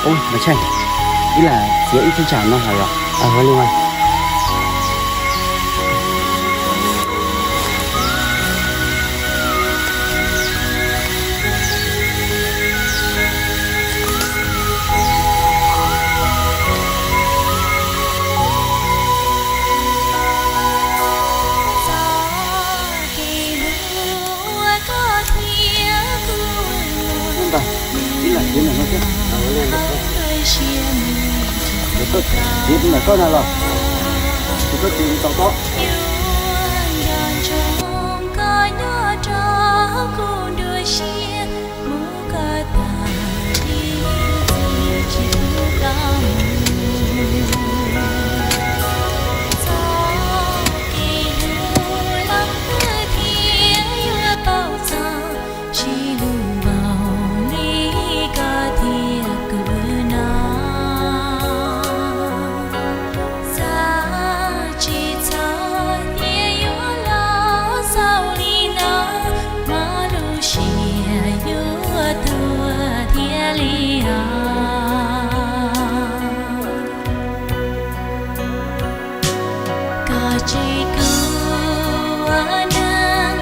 Ub, Mas Tsheej, wb lam txiav ib cheeb tsam no hos yog? Ua li mas. Ntag, ib lam txiav ntawm no thiab. Txiav ntawm koj na los, txiav koj txiav tau koj. Txoj kev hlub leej twg thiaj yuav paub txog, tsis hlub npaum li koj thiab kuv no. Xav tsis txog tias yuav los xaus li no, mas lub siab yuav tuag thiaj li os. Koj tsis kuv ua neeg,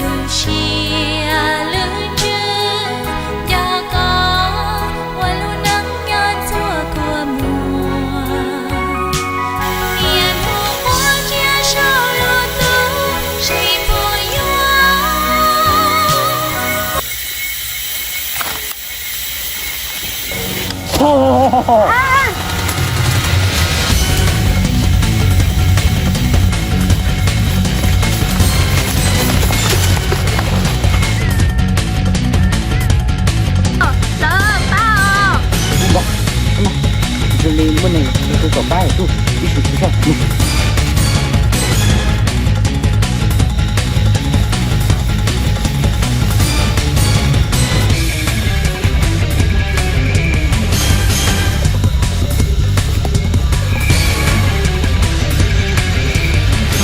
lub siab lub ntsws nco koj ua lub neej nyob txhua kua muag. Niaj hnub ua tsiaj saum lub tub, sib puas yuav. Li muaj neeg tus kom pab tus ib sub tsis soj.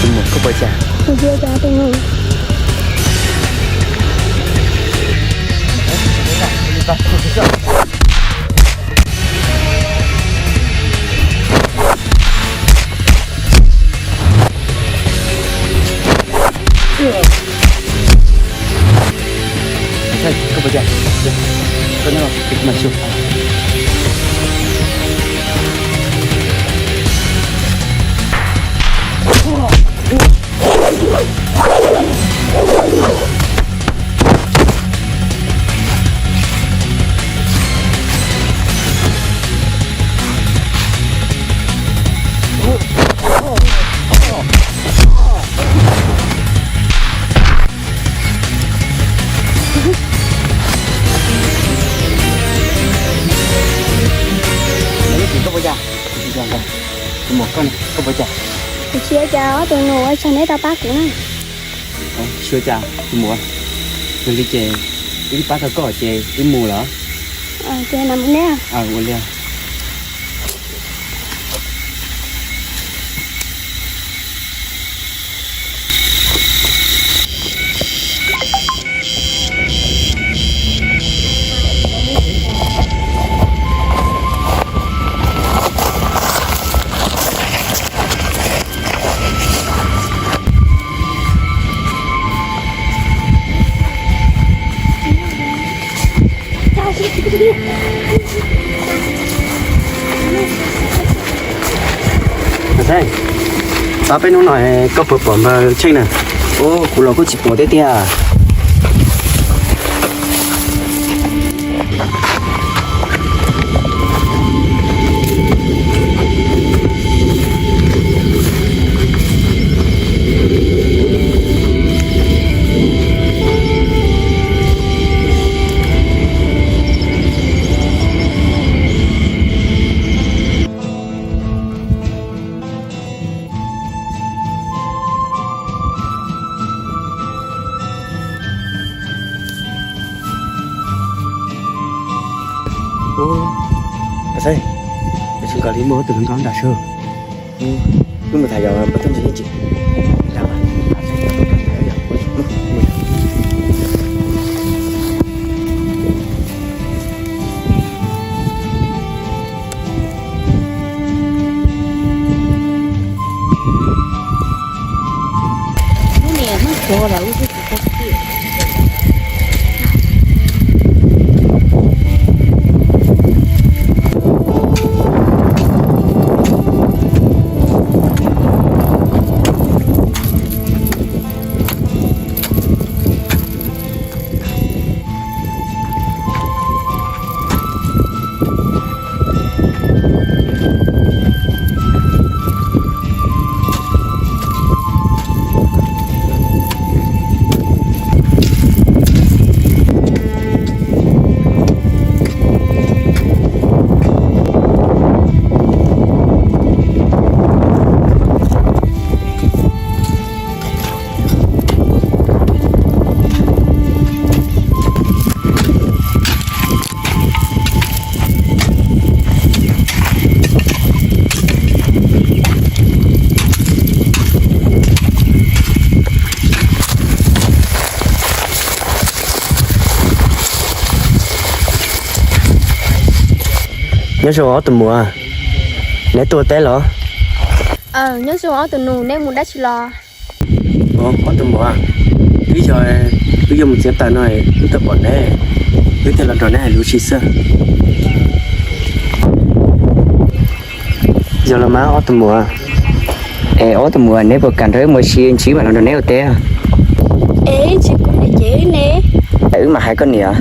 Tus muam, koj puas cas? Kuv tsis ua cas tus muam. Koj puas cas? Koj nyob los kuv mam xyuas. Koj puas cas? Tus muam, koj ne, koj puas cas? Kuv tsis ua cas, ob tug nus ua tsaug neb tau pab kuv na. Tsis ua cas tus muam, yog li ces wb pab tau koj ces wb mus lawm. Ces mam mus neb. Ua li. Xeeb, pab peb hnub no koj puas pom npawg Tsheej na? Ub, kuv los kuj tsis pom thiab tiag. Ub, Xeeb, tus tsis nkaus li muaj tus hluas nkauj nram sab. Wb mus tham yom, pab tub ntxhais ib tsis. Mus. Nyob zoo ob tug muam, neb tuaj teb los? Nyob zoo ob tug nus, neb mus dab tsi los? Ob tug muam, wb yog, wb yuav mus txiav taws no, wb tau pom neb, wb thiaj los nrog neb hais lus si xwb. Yog los mas ob tug muam. Es ob tug muam, neb puas kam nrog wb mus ua si, ntsib mam los nrog neb ua teb? Es tsis kuv niam ces wb ne. Wb mam hais koj niam.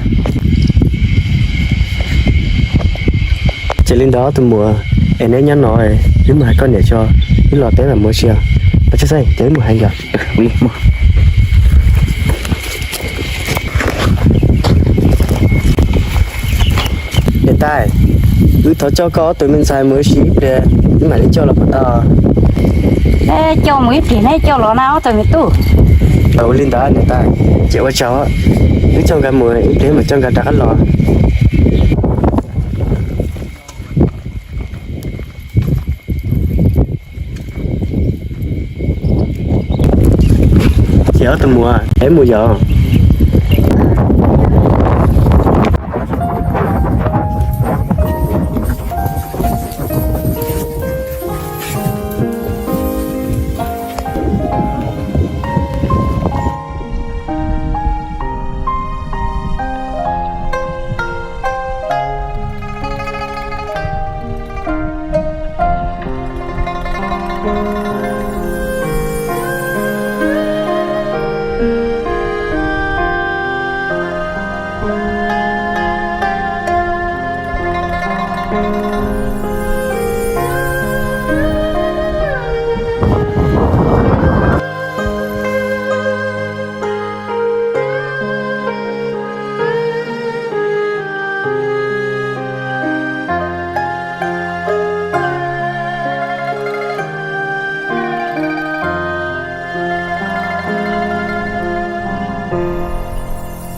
Ces li ntawd ob tug muam, es neb nyob no, wb mus hais koj niam tso, wb los teb mam mus ua si. Pov Tseg Xeeb, ces wb mus hais yom. Niam tais, wb thov coj koj ob tug me ntxhais mus ua si ib pliag, wb mam li coj los puas tau? Coj mus ib pliag neb coj los na ob tug me tub. Ua li ntawd niam tais, ces ua tsaug, wb coj nkawd mus ib pliag mam coj nkawd rov qab los. Ces ob tug muam, peb mus yom.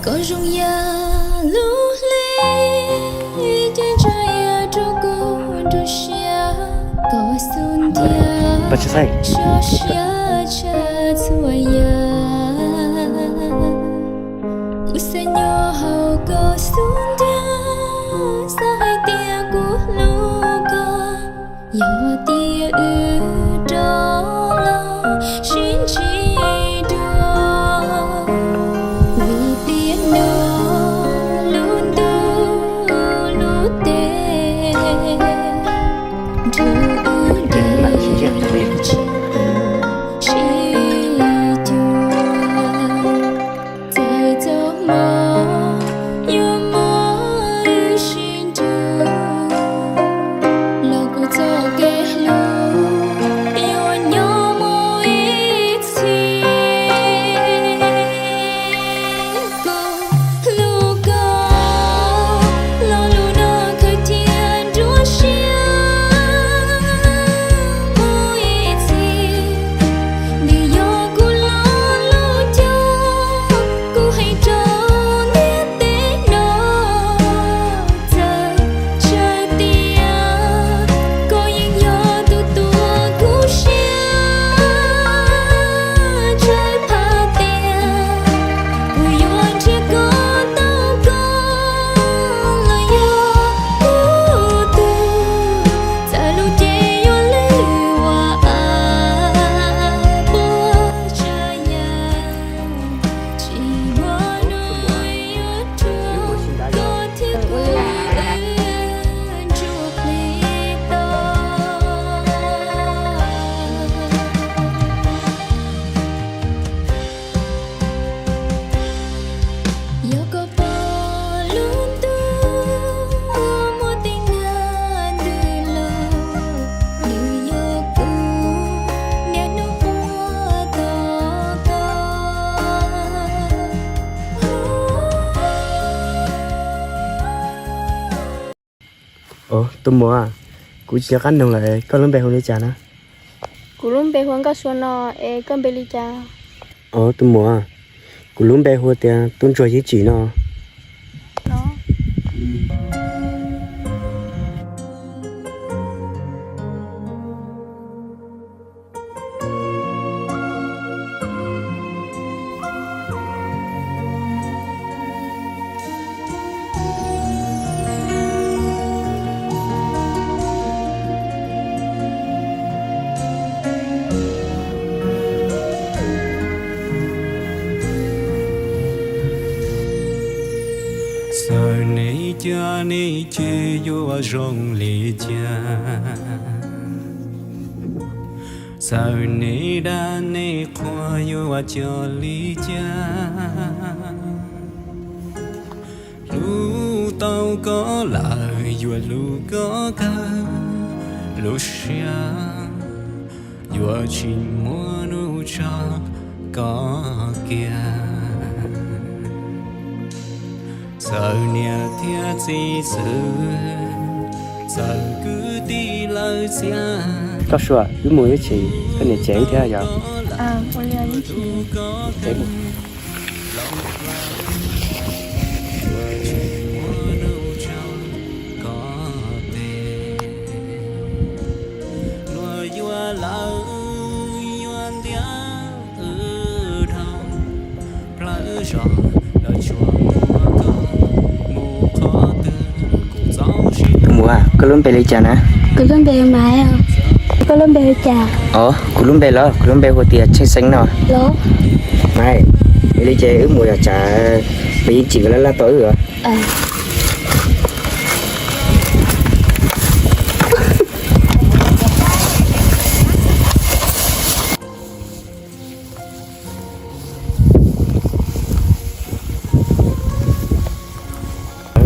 Koj zoo yam lub hle, ces ntshai yam rau koj rau siab, koj xub ntiag, sob siab tshaj txhua yam. Kuv xav nyob hauv koj xub ntiag, xav hais tias kuv hlub koj, yog tias wb rov los sib ntsib dua, vim tias nyob lub ntuj lub teb, nrog wb deb tsis sib cuag. Txawm txoj hmoo yuav muab wb sib nrug, los kuv txoj kev hlub Tus muam, kuv tsis nco qab noog lawm, koj lub npe hu li cas na? Kuv lub npe hu ua Nkauj Sua no, es koj npe li cas? Tus muam, kuv lub npe hu tias Tub Ntsuag Yeeb Tsim no. Txawm nej cab nej ceg yuav zoo li cas, txawm nej dag nej qhuas yuav coj li cas, hlub tau koj lawm yuav hlub koj kawg, lub siab yuav tsis muaj hnub tso koj kiag. Txawm niam thiab txiv txwv, txawm kwv tij lawv txiav. Koj Sua, wb mus ib chim, koj niam tsev thiab yog? Mus, koj lub npe li cas na? Kuv lub npe Maiv. Koj lub npe li cas? Os, kuv lub npe los, kuv lub npe hu tias Tsheej Xeeb no. Los, Maiv, yog li ces wb mus yos tsam peb yeej tsim laj laj tau wb os.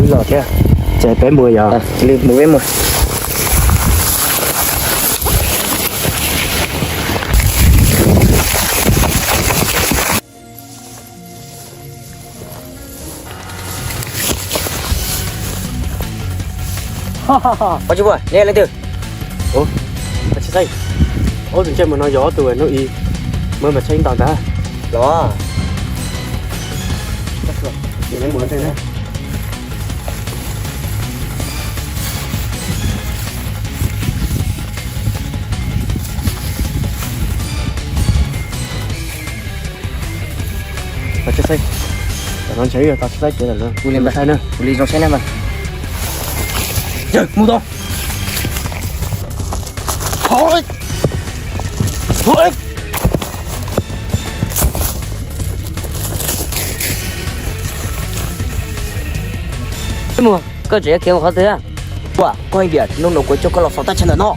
Los thiab, ces peb mus yos. Mus peb mus. Ua tsis muaj, nej leej twg? Ua tsis xeeb. Ob tug ntsej muag no yog ob tug hnub i muab Mav Tsheej ntaus ntag los. Tom tsheb saib, tom no ntshe yog tom tsheb saib kev lawm. Ua li zoo saib na mas. Mus tau. Koj tseem yuav khiav mus qhov twg? Ua koj ib tiam, hnub no kuv coj koj los faus thaj chaw ntawm no.